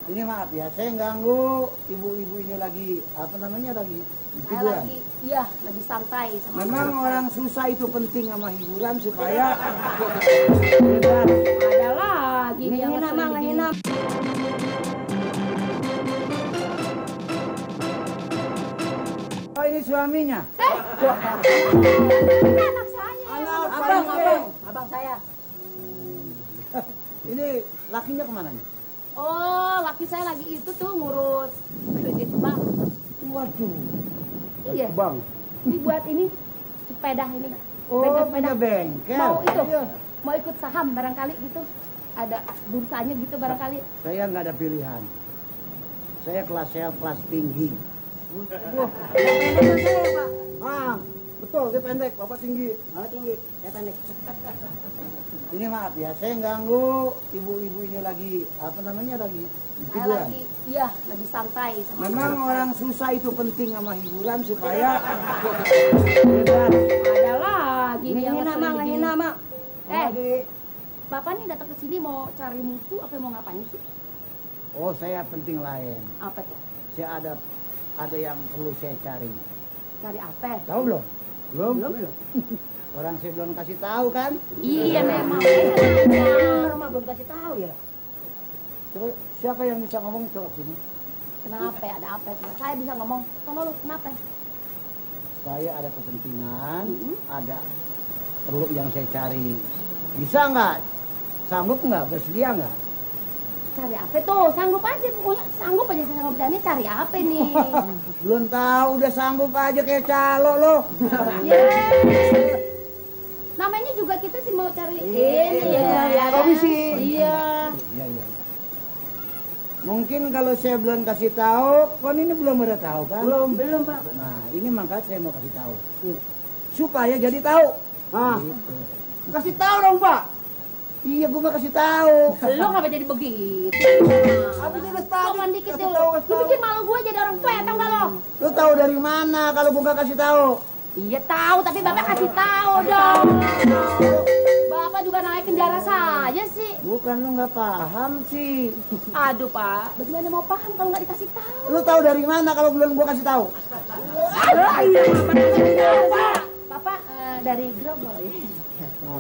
Ini maaf ya, saya ganggu ibu-ibu ini lagi apa namanya lagi Saya hiburan. lagi santai sama Memang anak orang saya. susah itu penting sama hiburan supaya Ada lagi nih yang ngeselin begini. oh ini suaminya. Ini anak saya. Abang saya. Ini lakinya kemana nih? Oh, laki saya lagi itu tuh ngurus kredit bank. Waduh. Iya. Bang. Ini buat ini sepeda ini. Oh, Bengkel punya bengkel. Mau itu? Iya. Mau ikut saham barangkali gitu. Ada bursanya gitu barangkali. Saya nggak ada pilihan. Saya kelas tinggi. Wah, pendek saya, Pak. Ah, betul, dia pendek, bapak tinggi. Oh, tinggi, saya pendek. Ini maaf ya, saya ganggu ibu-ibu ini lagi apa namanya lagi Saya hiburan. lagi santai sama Memang anak orang saya. susah itu penting sama hiburan supaya Ada lagi nih yang ngeselin begini. nama. Bapak nih datang ke sini mau cari musuh apa mau ngapain sih? oh saya penting lain. Apa tuh? Saya ada yang perlu saya cari. Cari apa? Tahu belum? Belum. Orang saya belum kasih tahu kan? Iya memang. Aja. Rumah belum kasih tahu ya. Coba siapa yang bisa ngomong coba sini? Kenapa? Ada apa? Coba saya bisa ngomong. Sono lu kenapa? Saya ada kepentingan, ada perlu yang saya cari. Bisa nggak? Sanggup nggak? Bersedia nggak? Cari apa tuh? Sanggup aja pokoknya. Sanggup aja saya ngomong ini cari apa nih? Belum tahu udah sanggup aja kayak calo lo. Yes. Namanya juga kita sih mau cari ini ya. Komisi. Iya. Iya. Mungkin kalau saya belum kasih tahu, kon ini belum ada tahu kan? Belum, Pak. Nah, ini makanya saya mau kasih tahu. Supaya jadi tahu. Ah. Gitu. Kasih tahu dong, Pak. Iya, gua mau kasih tahu. Lu ngapa jadi begitu? Habis udah tahu. Sopan dikit Kasih lu. tahu, Lu bikin malu gue jadi orang tua, tau gak lo? Lu tahu dari mana kalau gua nggak kasih tahu? Iya tahu, tapi bapak kasih tahu dong. Bapak juga naikin darah saya sih. Bukan lu nggak paham sih. Aduh pak, bagaimana mau paham kalau nggak dikasih tahu? Lu tahu dari mana kalau belum gua kasih tahu? Bapak dari Grogol ya.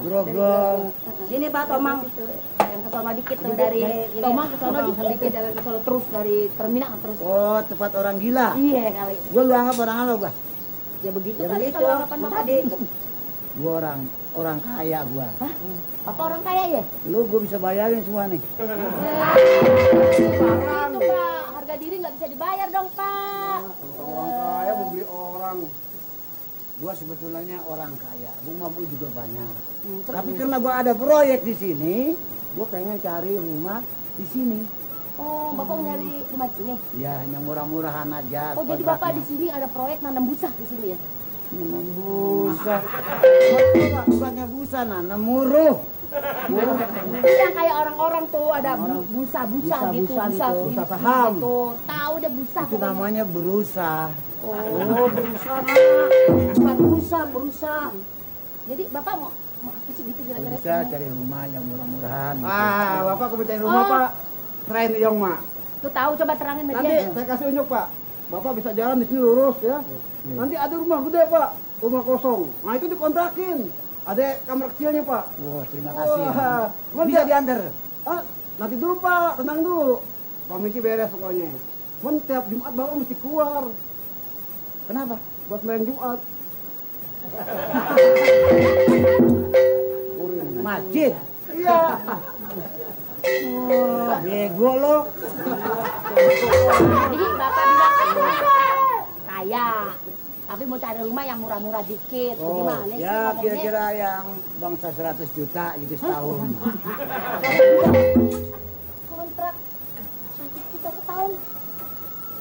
Grogol. Sini, Pak Tomang. Yang ke sono dikit tuh dari Tomang ke sono dikit, jalan ke sono terus dari terminal terus. Oh, tempat orang gila. Iya kali. Gua lu anggap orang apa gua? Ya begitu Ya kali begitu. kalau anggapan bapak. Tadi. Gua orang kaya gua. Hah? Apa orang kaya ya? Lu gua bisa bayarin semua nih. Itu pak, harga diri nggak bisa dibayar dong pak. Orang kaya mau beli orang. Gua sebetulnya orang kaya, rumah gua juga banyak. Terus Tapi karena gua ada proyek di sini, gua pengen cari rumah di sini. oh bapak mau nyari rumah di sini? Ya, yang murah-murahan aja. Oh jadi bapak di sini ada proyek nanam busa di sini ya? Nanam busa. Bukannya busa, nanam muruh. Itu yang kayak orang-orang tuh ada busa-busa gitu, busa saham. Gitu. Tahu deh busa. Itu namanya berusaha. Oh, berusaha, Pak. Bukan berusaha. jadi bapak mau apa sih gitu kira-kira? Bisa cari rumah yang murah-murahan. Gitu. Bapak kebetulan rumah, Oh. Pak. Keren Yong, Mak. Tuh tahu coba terangin sama Nanti dia. saya kasih unjuk, Pak. Bapak bisa jalan di sini lurus ya. Nanti ada rumah gede, Pak. Rumah kosong. Nah, itu dikontrakin. Ada kamar kecilnya, Pak. Wah, terima kasih. Wah, Bisa diantar. Ah, nanti dulu, Pak. Tenang dulu. Komisi beres pokoknya. Tiap Jumat Bapak mesti keluar Kenapa? buat main Jumat. Masjid. Iya. Wah, bego lo. Jadi bapak bilang kaya, tapi mau cari rumah yang murah-murah dikit. Gimana sih Ya ngomongnya? kira-kira yang bangsa 100 juta gitu setahun. Kontrak 1 juta setahun.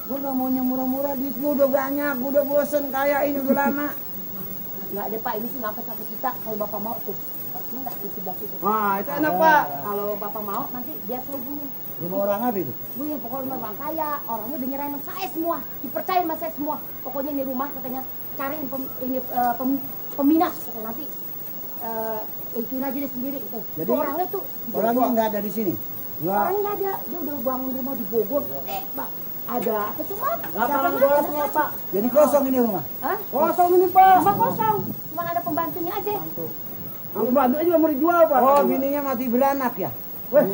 Gua gak maunya murah-murah, duit gua udah banyak, gua udah bosen kaya ini udah lama. Nggak ada pak, ini sih ngapa 1 juta kalau bapak mau tuh. Ini nggak di sebelah situ. Nah, itu enak, Pak. Kalau bapak mau nanti biar saya hubungin. Rumah orang apa itu? Bu ya pokoknya rumah orang kaya, orangnya udah nyerahin sama saya semua, dipercaya sama saya semua. Pokoknya ini rumah katanya cariin peminat, katanya nanti ituin aja dia sendiri gitu. Jadi Tuh orangnya tuh Orangnya nggak ada di sini. Enggak. Orang nggak ada, dia udah bangun rumah di Bogor. Bang, ada apa tuh Mak? Lapangan golfnya Pak. Jadi kosong ini rumah. Hah? Kosong ini Pak. Rumah kosong, cuma ada pembantunya aja. Ang pembantunya juga mau dijual Pak. Oh, bininya mati beranak ya? Weh,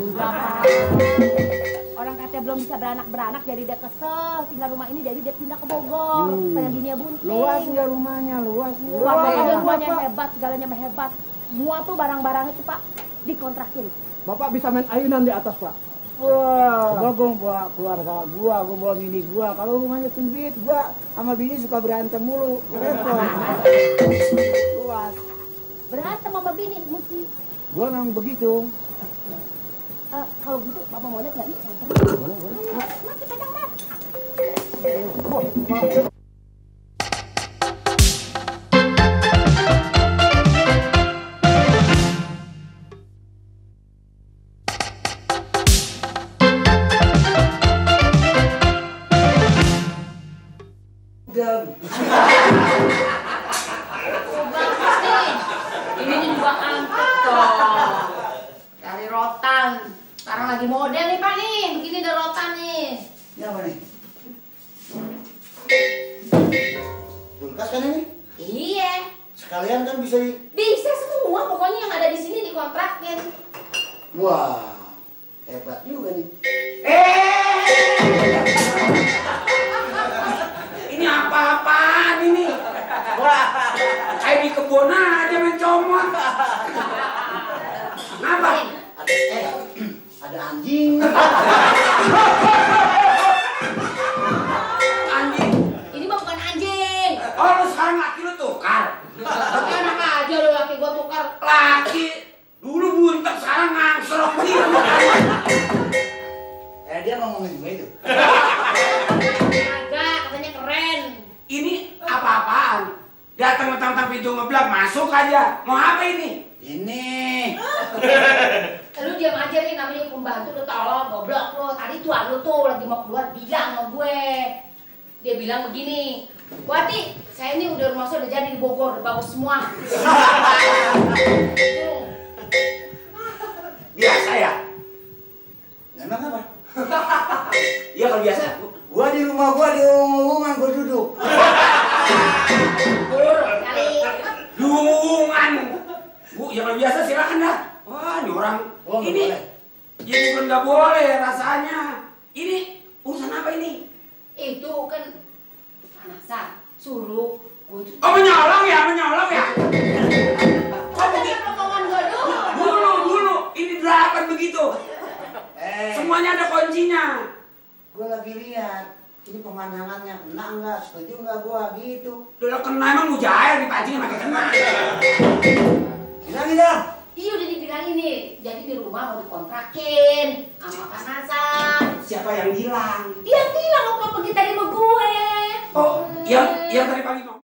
Orang katanya belum bisa beranak, jadi dia kesel tinggal rumah ini, jadi dia pindah ke Bogor. Karena bininya bunting. Luas nggak rumahnya? Luas nggak? Wah, Luas, pokoknya Pak. rumahnya hebat, segalanya mah hebat. Semua tuh barang-barang itu Pak dikontrakin. Bapak bisa main ayunan di atas Pak. Wah. Gua bawa keluarga gua bawa bini gua. Kalau rumahnya sempit, gua sama bini suka berantem mulu. Repot. Luas. Berantem sama bini mesti. Gua memang begitu. Kalau gitu Papa mau lihat nggak nih? Boleh, boleh. Mas kita pegang Mas. Udah. Bagus nih. Ini juga angkat toh. Dari rotan. Sekarang lagi model nih Pak nih. Begini ada rotan nih. Ini apa nih? Kulkas kan ini? Iya. Sekalian kan bisa di... Bisa semua. Pokoknya yang ada di sini dikontrakin. Wah, hebat juga nih. Ini apa-apaan ini? Wah, kayak di kebun aja mencomot. Kenapa? Ada anjing. Anjing. Ini mah bukan anjing. Oh, lu sekarang laki lu tukar. Tapi enak aja lo laki gua tukar. Laki. Dulu buntet, sekarang ngangsrok gitu. Dia ngomongin gue itu. Agak, katanya keren. Ini apa-apaan? Datang mentang-mentang pintu ngeblak, masuk aja. Mau apa ini? Ini. Lu diam aja nih, namanya pembantu lu tolong, goblok lu. Tadi tuan lu tuh lagi mau keluar bilang sama gue. Dia bilang begini, Wati, saya ini udah rumah saya udah jadi di Bogor, udah bagus semua. Biasa ya? Emang apa? Ya kalau biasa. Gua di rumah gua di umum-umuman gua duduk. Bur, kali. Duungan. Bu, ya kalau biasa silakan dah. Wah, ini orang. Oh, nggak ini. boleh. Ya bukan nggak boleh rasanya. Ini urusan apa ini? Itu kan panasan, suruh gue itu. Oh, menyolong ya, menyolong ya. Kok begitu omongan gue dulu? Dulu, ini delapan begitu. Semuanya ada kuncinya. Gua lagi lihat ini pemandangannya kena enggak, setuju enggak gua gitu. Udah kena emang mujair dipancing pakai kena. Bilangin dong. Iya udah dibilangin nih, jadi di rumah mau dikontrakin sama panasan. Siapa yang bilang? Dia bilang waktu pergi tadi sama gue. Oh, yang tadi pagi ngomong.